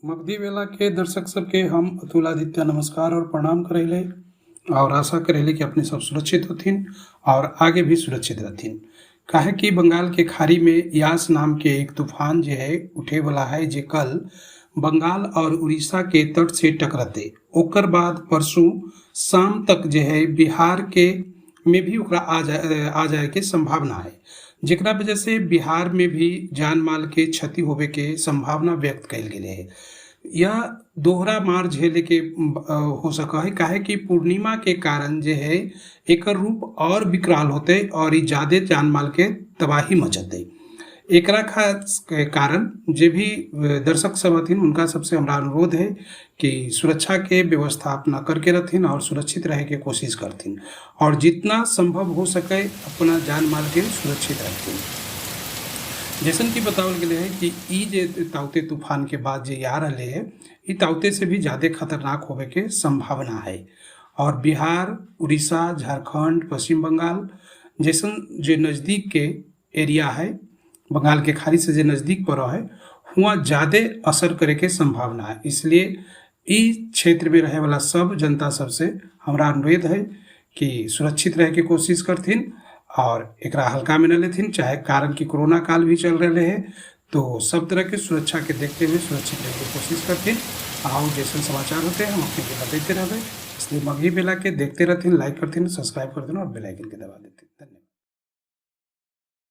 मगधी बेला के दर्शक सबके हम अतुल आदित्य नमस्कार और प्रणाम करेले और आशा करेले कि अपने सब सुरक्षित होथिन और आगे भी सुरक्षित रहथिन। काहे कि बंगाल के खाड़ी में यास नाम के एक तूफान जे है उठे वाला है, जे कल बंगाल और उड़ीसा के तट से टकराते, ओकर बाद परसों शाम तक जे है बिहार के में भी ओकरा आ जाए के संभावना है, जेकरा वजह से बिहार में भी जान माल के क्षति होवे के संभावना व्यक्त कयल गेले है। यह दोहरा मार झेले के हो सका है, काहे कि पूर्णिमा के कारण जे है एकर रूप और विकराल होते और ई ज्यादे जान माल के तबाही मचते। एकरा खास के कारण जे भी दर्शक सब हथिन, उनका सबसे हमरा अनुरोध है कि सुरक्षा के व्यवस्था अपना करके रथिन और सुरक्षित रहे के कोशिश करथिन और जितना संभव हो सके अपना जान माल के सुरक्षित रखथिन। जैसन कि बतावल गेलै है कि ई जे ताउते तूफान के बाद जे आ रहले है, ई ताउते से भी ज़्यादा खतरनाक होवे के संभावना है और बिहार, उड़ीसा, झारखंड, पश्चिम बंगाल जैसन जे नज़दीक के एरिया है, बंगाल के खाड़ी से जे नज़दीक पड़ो है, हुआं ज़्यादा असर करे के संभावना है। इसलिए ई क्षेत्र में रहे वाला सब जनता सबसे हमरा अनुरोध है कि सुरक्षित रहे के कोशिश करथिन और एकरा हल्का में न लेथिन, चाहे कारण कि कोरोना काल भी चल रहे है, तो सब तरह के सुरक्षा के देखते हुए सुरक्षित रहे के कोशिश करथिन। और जैसन समाचार होते हैं, हम अपने के बतैते रहबै। इसलिए मगही बेला के देखते रहथिन, लाइक करथिन, सब्सक्राइब करथिन और बेल आइकन के दबा देथिन। धन्यवाद।